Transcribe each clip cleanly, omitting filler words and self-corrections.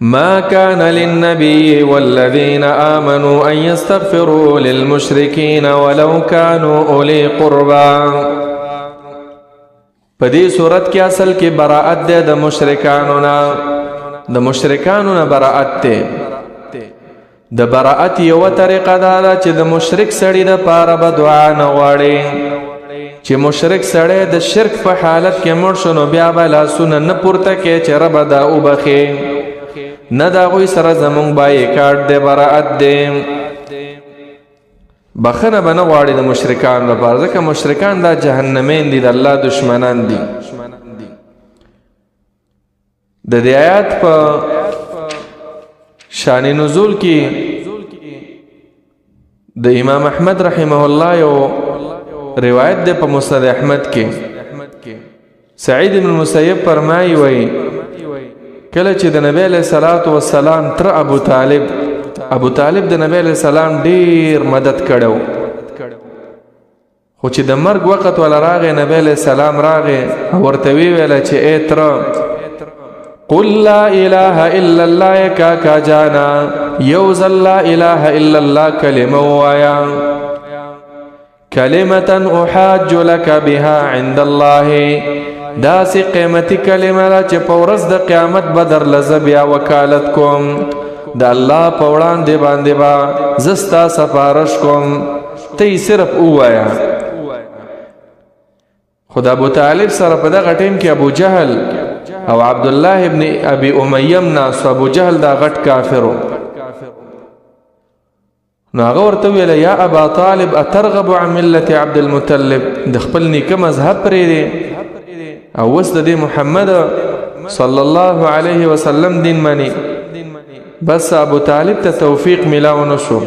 ما كان للنبي والذين آمنوا أن يستغفروا للمشركين ولو كانوا أولي قربا. په دې صورت کې اصل کې براءت ده د مشرکانو نه، د مشرکانو نه براءت ده. د براءت یو طریقه دا ده چې د مشرک سړي د پاره به دعا نه غواړي. چې مشرک سړی د شرک په حالت کې مړ شو نو بیا به لاسونه نه پورته کې چې رب دا وبخې، نه د هغوی سره زمونږ بایکاټ دی، براءت دی. بخنه به نه غواړي د مشرکانو لپاره، ځکه مشرکان دا جهنمین دي، د الله دشمنان دي. د دې آیات په شان نزول کې د امام احمد رحمه الله یو روایت ده په مسند احمد کې. سعید بن المسیب فرمایي، وایي کله چې د نبی علیہ الصلوۃ والسلام تر ابو طالب، ابو طالب د نبی علیہ السلام ډیر مدد کړو، خو چې د مرګ وخت ولا راغې، نبی علیہ السلام راغې ورته وی ویل چې اے تر، قل لا اله الا الله، کاکا جانا یو ځل لا اله الا الله کلمه وایا، کلمه احاج لك بها عند الله، داسې قیمتي کلمه ده چې په ورځ د قیامت به در له بیا وکالت کوم، د الله په وړاندې باندې به زه ستا سفارش کوم، ته یې صرف ووایه. خو د ابو طالب سره په دغه ټیم کې ابو جهل او عبد الله ابن ابي امیه ناس. ابو جهل دا غټ کافرو، نو هغه ورته ویل، یا ابا طالب اترغب عن ملت عبد المطلب، د خپل نیکه مذهب پرې دی او اوس د دې محمد صلی الله علیه وسلم دین منی. بس ابو طالب ته توفیق ملاو نشو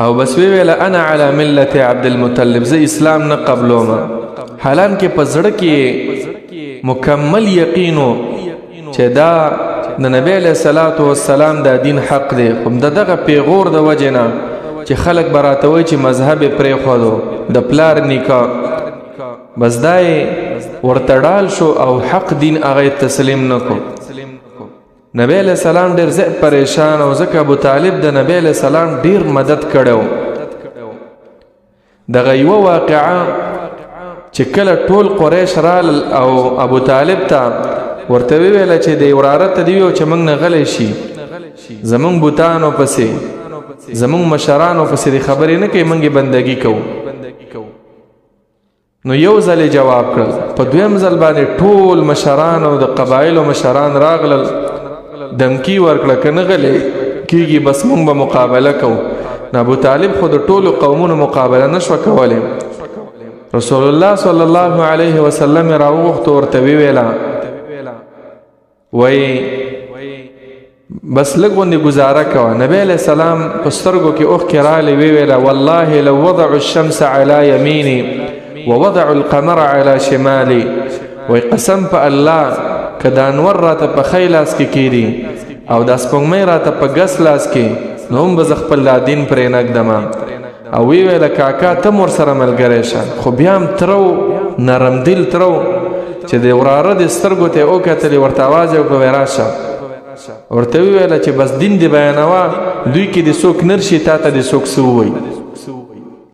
او بس وی ویل، انا علی ملت عبد المطلب، زه اسلام نه قبلوم. حالان کې په زړه کې مکمل یقینو چې دا د نبی علیہ الصلوۃ والسلام دا دین حق دی، خو دغه پیغور د وجنه چې خلک براته وای چې مذهب پرې خودو د پلار نیکه، بس دای ورته ډال شو او حق دین هغه تسلیم نکو. نبی علیہ السلام ډیر زیات پریشان او ځکه ابو طالب د نبی علیہ السلام ډیر مدد کړو. دغه یو واقعا چې کله ټول قریش رال او ابو طالب ته ورته ویل چې د وراره ته دیو چې موږ نه غلې شي، زمونږ بوتانو پسې، زمونږ مشرانو پسې د خبرې نه کوي، موږ بندگی کوو. نو یو ځل جواب کړل، په دویم ځل باندې ټول مشران او د قبایلو مشران راغلل، دمکی ورکړه کنه غلې کیږي، بس مونږ به مقابله کوو. نو ابو طالب خو د ټولو قومونو مقابله نشو کولی. رسول الله صلی الله علیه وسلم راوغوښت، ورته ویلا وای بس لږ غوندې ګزاره کوه. نبی علیہ السلام په سترګو کې اوښکې راغلې، وی ویله، والله لو وضعوا الشمس على يميني ووضعوا القمر على شمالي، وای قسم په الله که دا انور راته په ښی لاس کې کیدي او دا سپوږمۍ راته په ګس لاس کې، نو هم به زه خپل دا دین پرې نه ږدم. او وی ویله کاکا ته مور سره ملګری شه. خو بیا هم ترو نرم دل ترو چې د وراره د سترګو ته وکتلې، ورته اواز یې وکړ راشه. ورته ویل چې بس دین دی بیانوه، دوی کې د څوک نرشي تا ته د څوک څه ووایي.